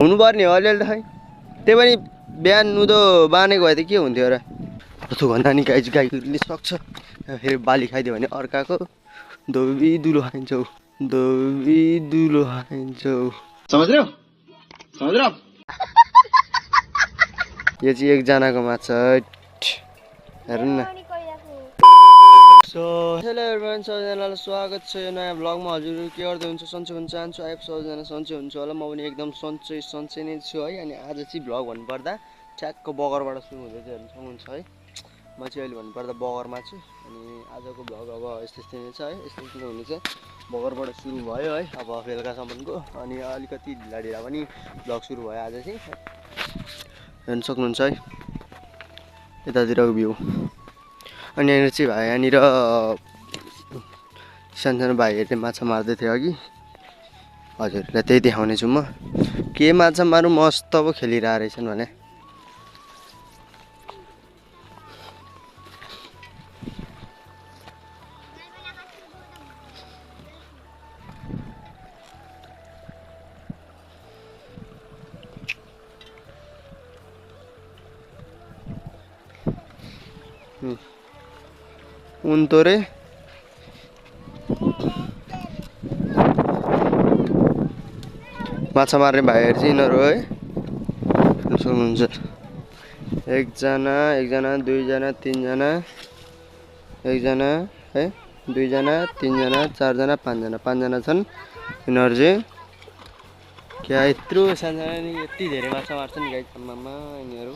हुनुपर्ने हो अलिअलि त खै त्यही पनि बिहान उँधो बानेको भए त के हुन्थ्यो र कस्तो भन्दा नि गाईले सक्छ फेरि बाली खाइदियो भने अर्काको धोबी दुलो खाइन्छौ धोबी दुलो खाइन्छौ समझ रहे हो यो चाहिँ एकजनाको माछा हेर्नु न सो हेलो एभ्रिवान सबैजनालाई स्वागत छ यो नयाँ भ्लगमा हजुरहरू के गर्दै हुन्छ सन्चै हुन चाहन्छु आइप सबैजना सन्चै हुन्छ होला म पनि एकदम सन्चै नै छु है अनि आज चाहिँ भ्लग भन्नुपर्दा ठ्याक्क बगरबाट सुरु हुँदै हेर्नु सक्नुहुन्छ है म चाहिँ अहिले भन्नुपर्दा बगरमा छु अनि आजको भ्लग अब यस्तै नै छ है यस्तै किन हुने चाहिँ बगरबाट सुरु भयो है अब बेलुकासम्मको अनि अलिकति ढिला पनि भ्लग सुरु भयो आज चाहिँ हेर्नु सक्नुहुन्छ है यतातिरको भ्यू अनि यहाँनिर चाहिँ भाइ यहाँनिर सानो भाइहरूले माछा मार्दै थियो अघि हजुरहरूलाई त्यही देखाउने छु म के माछा मारौँ मस्त पो खेलिरहेको रहेछन् भने उन्तोरे माछा मार्ने भाइहरू चाहिँ यिनीहरू है सक्नुहुन्छ एकजना दुईजना तिनजना एकजना है दुईजना तिनजना चारजना पाँचजना छन् यिनीहरू चाहिँ क्या यत्रो सानोजना नि यति धेरै माछा मार्छन् गाई आम्मामा यिनीहरू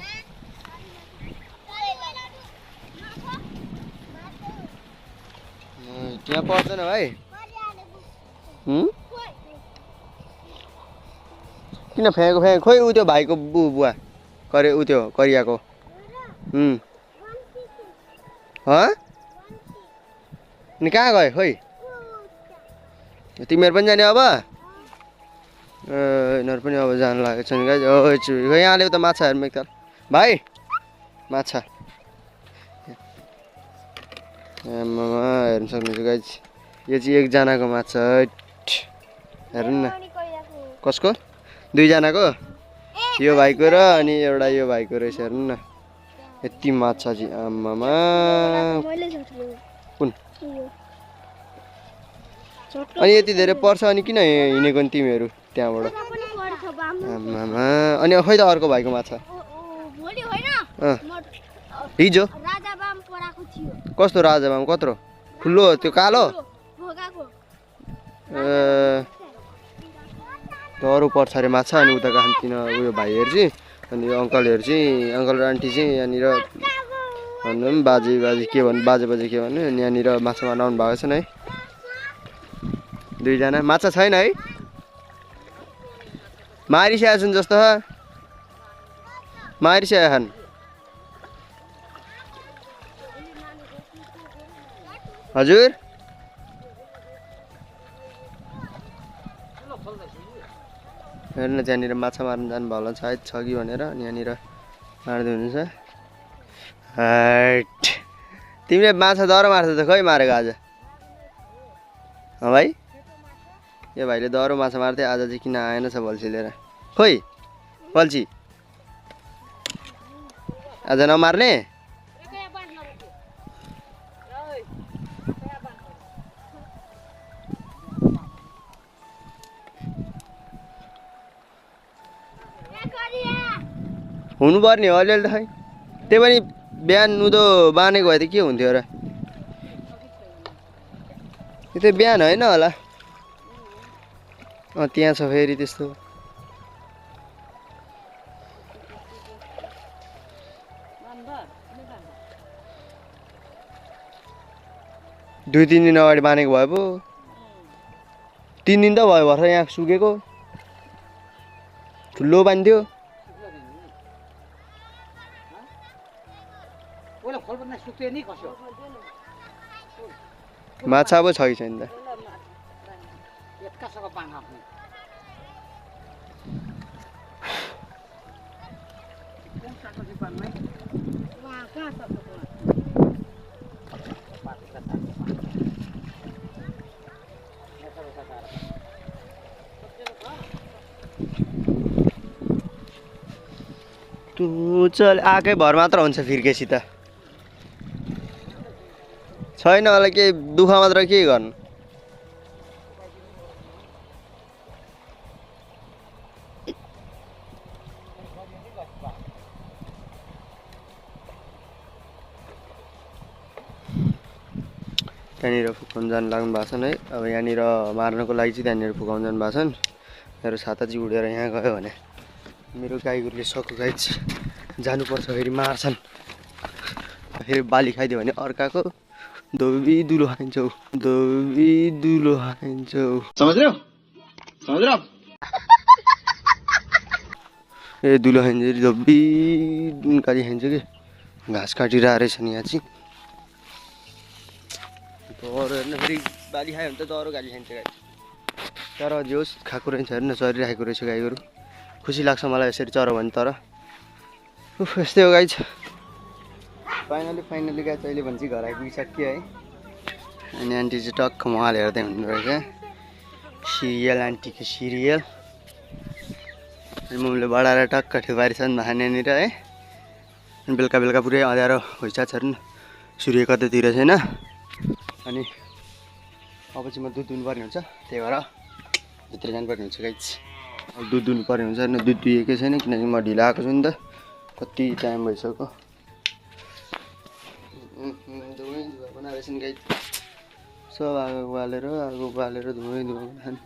त्यहाँ पर्दैन भाइ किन फ्याँको खोइ उ त्यो भाइको बुवा करे उ त्यो करियाको अनि कहाँ गयो खोइ तिमीहरू पनि जाने अब यिनीहरू पनि अब जानु लागेको छ नि गाई खोइ यहाँले त माछा हेर्नु एकताल भाइ माछा हेर्नु सक्नुहुन्छ गाई यो चाहिँ एकजनाको माछा हेर्नु न कसको दुईजनाको यो भाइको र अनि एउटा यो भाइको रहेछ हेर्नु न यति माछा चाहिँ आम्मामा कुन अनि यति धेरै पर्छ अनि किन हिँडेको नि तिमीहरू त्यहाँबाट आम्मामा अनि खोइ त अर्को भाइको माछा हिजो कस्तो राजाबाम कत्रो ठुलो त्यो कालो अरू पर्छ अरे माछा अनि उता खान्थिन उयो भाइहरू चाहिँ अनि यो अङ्कलहरू चाहिँ अङ्कल र आन्टी चाहिँ यहाँनिर भन्नु पनि बाजे के भन्नु बाजे के भन्नु अनि यहाँनिर माछा मार्न आउनु भएको छन् है दुईजना माछा छैन है मारिसकेका छन् जस्तो मारिसकेका छन् हजुर हेर्नु त्यहाँनिर माछा मार्न जानु भयो होला सायद छ कि भनेर अनि यहाँनिर मार्दै हुनुहुन्छ तिमीले माछा दह्रो मार्छ त खै मारेको आज भाइ यो भाइले दह्रो माछा मार्थे आज चाहिँ किन आएन छ बल्छी लिएर खोइ बल्छी आज नमार्ने हुनुपर्ने हो अलिअलि त खै त्यही पनि बिहान उँधो बानेको भए त के हुन्थ्यो र यो त बिहान होइन होला त्यहाँ छ फेरि त्यस्तो दुई तिन दिन अगाडि बानेको भए पो 3 दिन त भयो भर्खर यहाँ सुकेको ठुलो बान्थ्यो माछा पो छ कि छैन त तु चल आकै भर मात्र हुन्छ फिर्केसी त छैन होला के दुःख मात्र के गर्नु त्यहाँनिर फुकाउनु जानु लाग्नु भएको छन् है अब यहाँनिर मार्नको लागि चाहिँ त्यहाँनिर फुकाउनु जानु भएको छन् मेरो साता चाहिँ उडेर यहाँ गयो भने मेरो गाईगोरुले सक्यो गाई जानुपर्छ फेरि मार्छन् फेरि बाली खाइदियो भने अर्काको धोबी दुलो खाइन्छौ धोबी दुलो खाइन्छौ समझ ए दुलो खाइन्छ धोबी गाली खाइन्छ कि घाँस काटिरहेको रहेछ नि यहाँ चाहिँ अरू हेर्नु फेरि बाली खायो भने त अरू गाली खाइन्छ गाई तर जे होस् खाएको रहेछ हेर्नु चरिरहेको रहेछ गाईगोरु खुसी लाग्छ मलाई यसरी चरो भने तर यस्तै हो गाई फाइनली गाई अहिले भने चाहिँ घर आइपुगिसक्यो है अनि आन्टी चाहिँ टक्क उहाँले हेर्दै हुनुहुँदो रहेछ सिरियल आन्टीको सिरियल अनि मम्मीले बढाएर टक्क ठुपारिछन् यहाँनिर है अनि बेलुका बेलुका पुरै अँध्यारो भइसकेको छ नि सूर्य कतैतिर छैन अनि अब चाहिँ म दुध दुहुनुपर्ने हुन्छ त्यही भएर भित्र जानुपर्ने हुन्छ गाई अब दुध दुहुनुपर्ने हुन्छ होइन दुध दुहेकै छैन किनकि म ढिलो आएको छु नि त कति टाइम भइसक्यो बनाएर गाई सब आगो बालेर धुवै खानु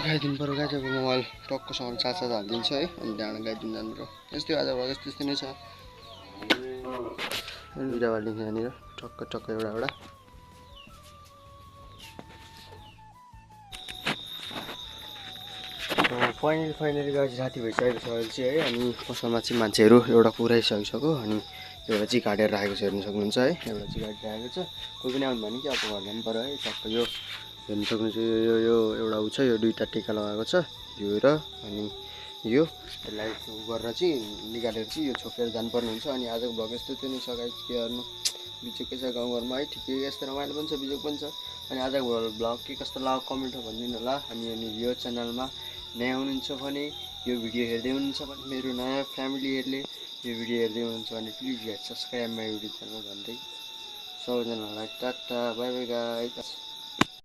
गाइदिनु पऱ्यो गाई चाहिँ अब मोबाइल टक्कसँग चार्ज हालिदिन्छ है अनि त्यहाँबाट गाइदिनु जानु पऱ्यो यस्तै आज भयो त्यस्तै नै छ दुइटा बाल्टी यहाँनिर टक्क एउटा फाइनली गाडी राति भइसकेको छ अहिले चाहिँ है अनि पसलमा चाहिँ मान्छेहरू एउटा पुऱ्याइसकिसक्यो अनि एउटा चाहिँ काटेर राखेको छ हेर्नु सक्नुहुन्छ है एउटा चाहिँ गाडी राखेको छ कोही पनि आउनु भने कि अब घर जानु पऱ्यो है टक्क यो हेर्नु सक्नुहुन्छ यो एउटा ऊ छ यो दुईवटा टिका लगाएको छ यो र अनि यो यसलाई गरेर चाहिँ निकालेर चाहिँ यो छोपेर जानुपर्ने हुन्छ अनि आजको भ्लग यस्तो थियो नि सघाइ के गर्नु बिजोकै छ गाउँघरमा है ठिकै यस्तो रमाइलो पनि छ बिजोक पनि छ अनि आजको भ्लग के कस्तो लाग्यो कमेन्टमा भनिदिनु होला अनि यो च्यानलमा नयाँ हुनुहुन्छ भने यो भिडियो हेर्दै हुनुहुन्छ भने मेरो नयाँ फ्यामिलीहरूले यो भिडियो हेर्दै हुनुहुन्छ भने please subscribe my YouTube channel भन्दै सबैजनालाई टाटा बाई बाई गाइस